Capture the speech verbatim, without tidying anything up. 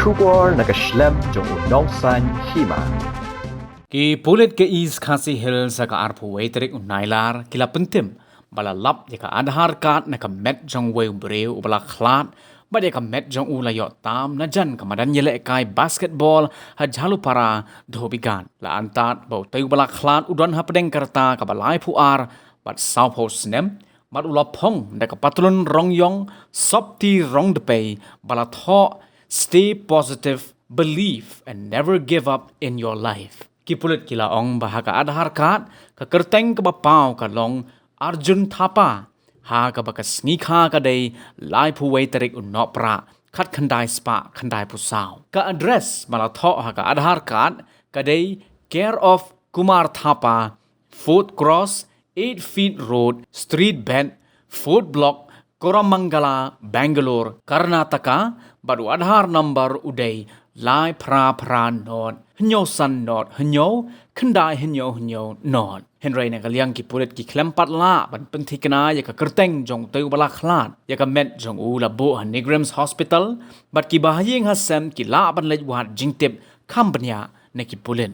Khubor na ka shlem jong u Nongsaiñ Hima. Ki pulit ka East Khasi Hills ha ka arphew wei tarik u Nailar ki la pyntip ba la lap ïa ka Aadhaar card na ka met jong uwei u briew uba la khlad, bad ïa ka met jong u la ïoh tam na jan ka madan ïalehkai basketball ha Jhalupara, Dhobighat. La antad ba utei uba la khlad u don hapdeng ka rta kaba laiphew ar bad sawphew snem, bad u la phong da ka patlun rong ïong, sopti rong dpei, ba la thoh, "Stay positive, believe and never give up in your life." Ki pulit ki la ong ba ha ka Aadhaar card, ka kyrteng kaba paw ka long Arjun Thapa, ha kaba ka sngi kha ka dei laiphew wei tarik u Nohprah, khatkhyndai spah khyndaiphew saw. Ka address ba la thoh ha ka Aadhaar card ka dei care of Kumar Thapa, Fourth Cross, Eight Feet Road, Street Bed, Fourth Block, Koramangala, Bangalore, Karnataka, bad u Aadhaar number u dei lai phra phra nod, hynñiew san nod hynñiew, khyndai hynñiew hynñiew nod. Hynrei na ka liang ki pulit ki khlem pat lah ban pynthikna ïa ka kyrteng jong utei uba la khlad. Ïa ka met jong u la buh ha NEIGRIHMS Hospital, bad kiba ha ïing ha sem ki lah ban leit wad jingtip kham bniah na ki pulit.